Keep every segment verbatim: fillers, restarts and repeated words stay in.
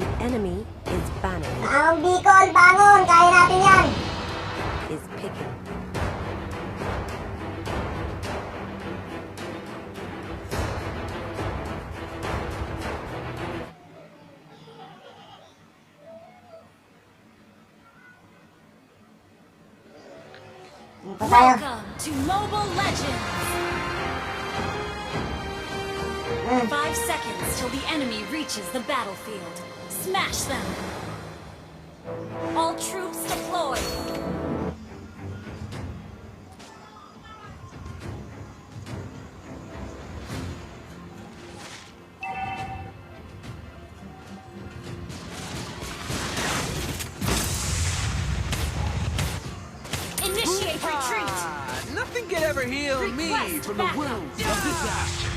The enemy is banning. Ang Bicol, bangon! Kaya natin yan! Is picking. Ano pa tayo? Welcome to Mobile Legends! Hmm. Five seconds till the enemy reaches the battlefield. Smash them! All troops deployed! Initiate retreat! Ah, nothing can ever heal me Request from the backup. Wounds of Disaster.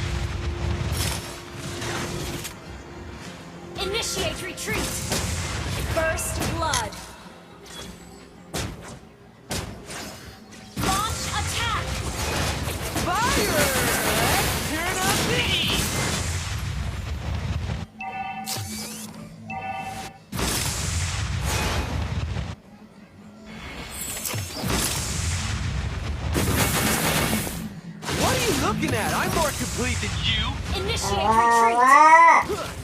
Initiate retreat! First blood! Launch attack! Fire! Let's turn up the heat! What are you looking at? I'm more complete than you. Initiate retreat! Kawawa!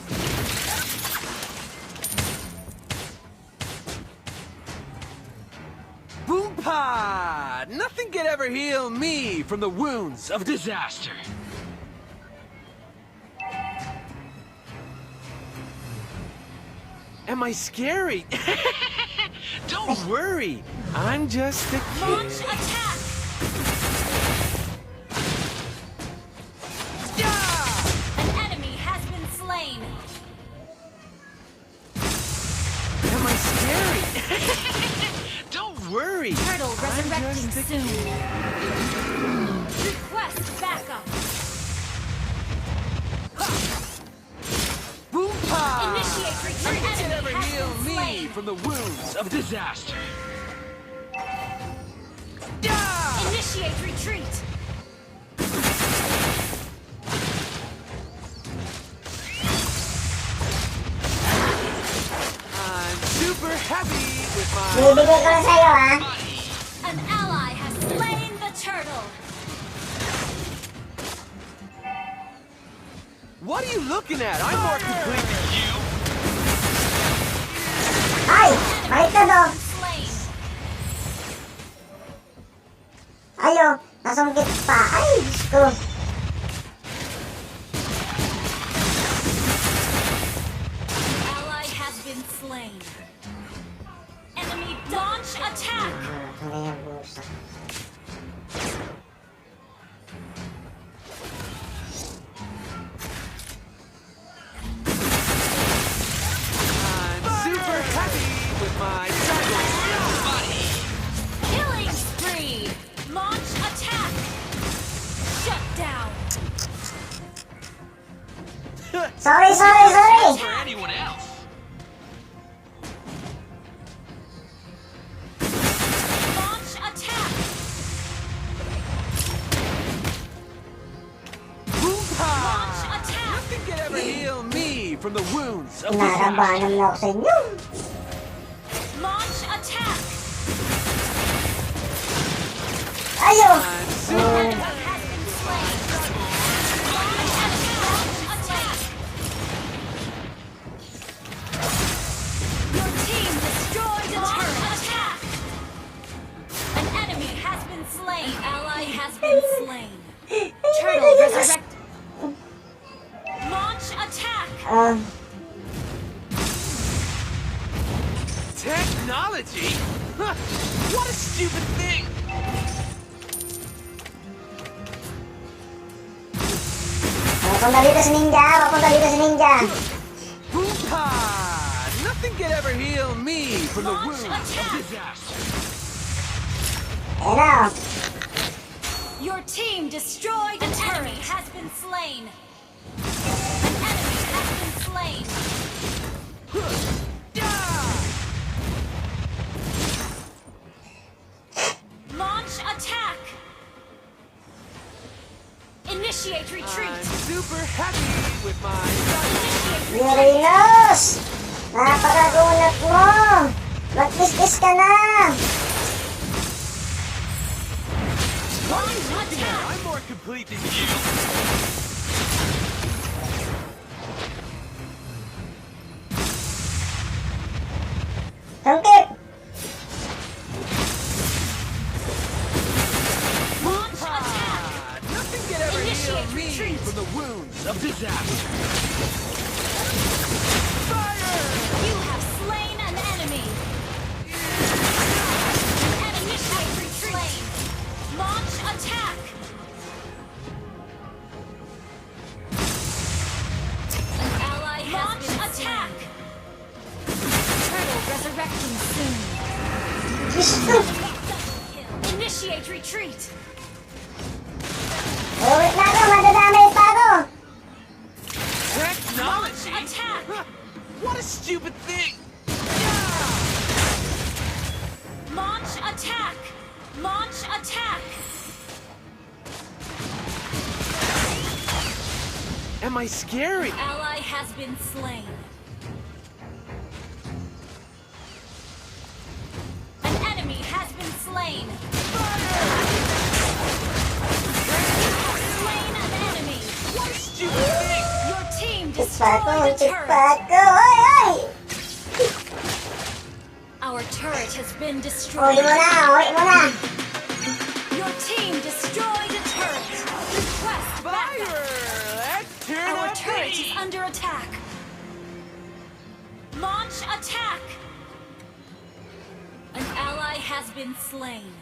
Boom pod! Nothing can ever heal me from the Wounds of Disaster. Am I scary? Don't worry. I'm just a kid. Launch attack! Yeah! An enemy has been slain! Am I scary? Don't worry. Turtle I'm resurrecting just a soon. kid. Request backup. Boom pod! Initiate retreat. Nothing can ever Enemy has heal been me slain. From the Wounds of Disaster. Yeah! Initiate retreat. I'm super happy with my Bibigay ko na sa'yo, ha? An ally has slain the turtle. What are you looking at? I'm more complete than you. Ay! Baliktad, oh! Slain. Ayo, nasungkit pa. Ay, Diyos ko. Ally has been slain. Enemy launch attack. Ah, ano yan, busa? I'm super happy with my cycle. Killing spree. Launch attack. Shut down. Sorry, sorry, sorry! For anyone else. Launch attack. Boom pod! Launch attack. Nothing can ever heal me from the wounds of Kinakabahan disaster. naman ako sa inyo. Launch attack. Ayo! I'm super Enemy has been slain. An enemy launch attack. Your team destroyed a turret. Attack. An enemy has been slain. An ally has been slain. Turtle resurrect. Launch attack. Ah, Technology? Huh, what a stupid thing! papunta dito si Ninja, papunta dito si Ninja. Boom pod! Nothing can ever heal me from the Launch wounds of attack. Disaster. Ayan na, oh. Your team destroyed a turret. Enemy has been slain. An enemy has been slain. Launch attack. Initiate retreat. I'm super happy with my cycle. Initiate retreat. Mirinos! Napakagunot mo! Magkis-kis ka na! I'm more complete than you. Tungkit! Launch attack! Ah, nothing can ever heal Initiate me retreat. From the wounds of disaster. Fire! You have slain an enemy! An enemy has been slain! Launch attack! An ally has been slain. Turtle resurrecting soon. Diyos ko! Initiate retreat! Uwi na ako! Madadamay pa ako! Technology? Attack! Huh, what a stupid thing! Launch attack! Launch attack! Am I scary? Ally has been slain. An enemy has been slain. You have slain an enemy. What a stupid thing! Your team Tikpa ko! destroyed a Tikpa turret. ko! Oy! Oy! Our turret has been Uwi destroyed. mo na! Uwi mo na! Your team destroyed a turret. Request backup. Fire! Let's turn Our up turret the is under attack. Launch attack. An ally has been slain.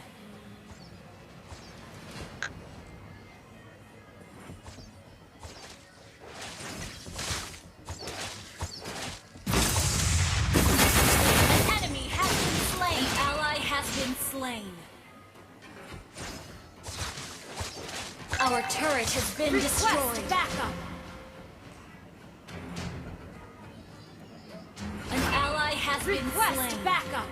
An enemy has been slain. An ally has been slain. Our turret has been destroyed. Backup. An ally has been slain. Request backup.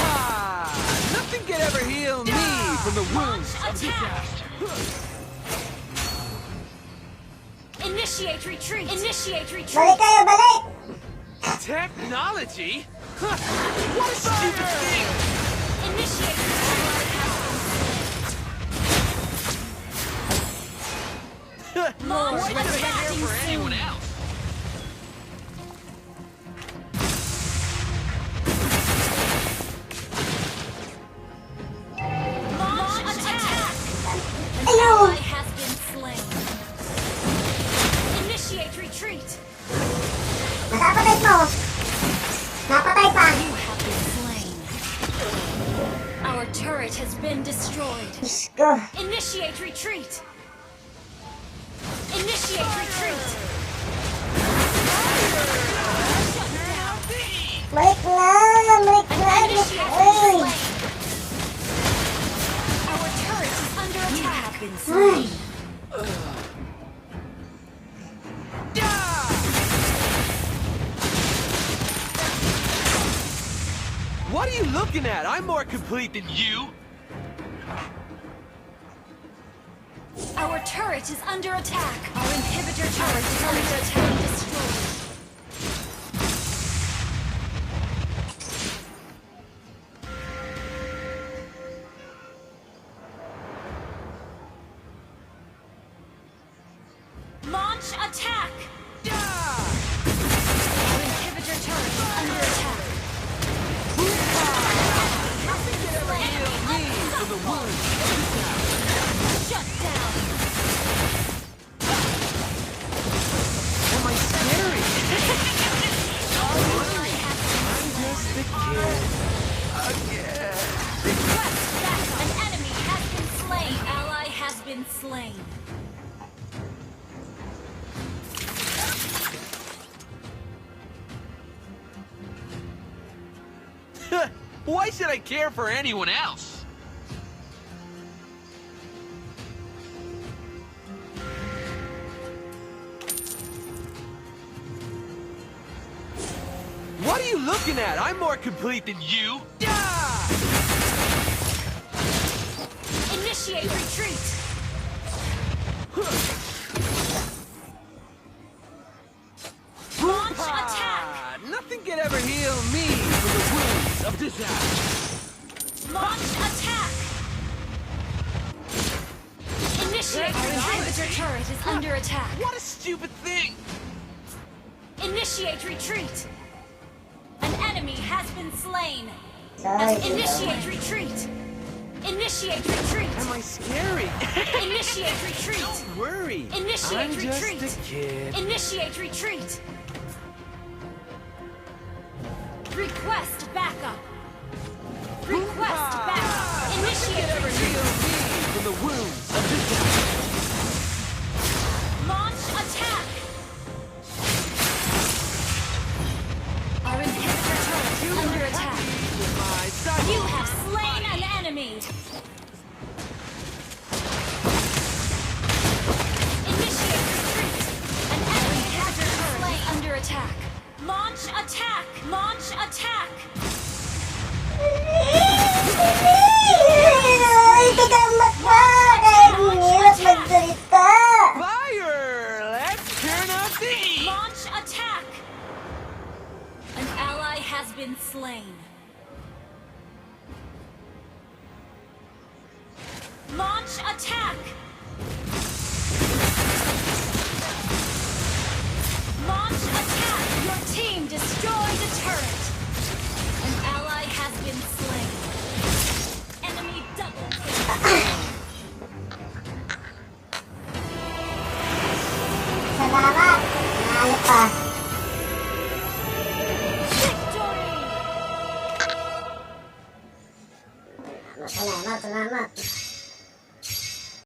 Ah, nothing can ever heal me from the wounds of Attack. Disaster. Initiate retreat. Initiate retreat. Balik kayo! Balik! Technology? Huh, what a stupid thing! Initiate retreat. Huh, Launch why should I care attacking for anyone soon. Else? Launch attack. An Ayaw! ally has been slain. Initiate retreat. Nakapatay mo! Napatay pa! You have been slain. Our turret has been destroyed. Diyos ko! Initiate retreat. Initiate retreat. Shut down. Balik na! Balik na! Initiate Uy! retreat. Our turret is under attack. Ay! What are you looking at? I'm more complete than you. Our turret is under attack. Our inhibitor turret is under attack. Destroyed. Launch attack! Our inhibitor turret is under attack. Shut down! Am I scary? I'm just a kid. Again. Request backup! An enemy has been slain! An ally has been slain. Why should I care for anyone else? What are you looking at? I'm more complete than you. Initiate retreat! Launch attack! Initiate retreat! Our inhibitor turret is under attack. What a stupid thing! Initiate retreat! An enemy has been slain! Ay, Initiate retreat! Initiate retreat! Am I scary? Initiate retreat! Don't worry. Initiate I'm just retreat. a kid. Initiate retreat! Request backup! Request backup! Initiate retreat! From the wounds of the death. Launch attack! Our inhibitor turret is under attack. My side. You have slain an enemy! Initiate retreat! An enemy has been slain! Under attack! Launch attack! Launch attack! Ay, taga magpa! Dahil hirap magsalita! Fire! Let's turn up the heat. Launch attack! An ally has been slain. Launch attack! Launch attack! Your team destroyed a turret! An ally has been slain. Enemy double kill. Salamat! Nanalo pa. Victory! Salamat, salamat.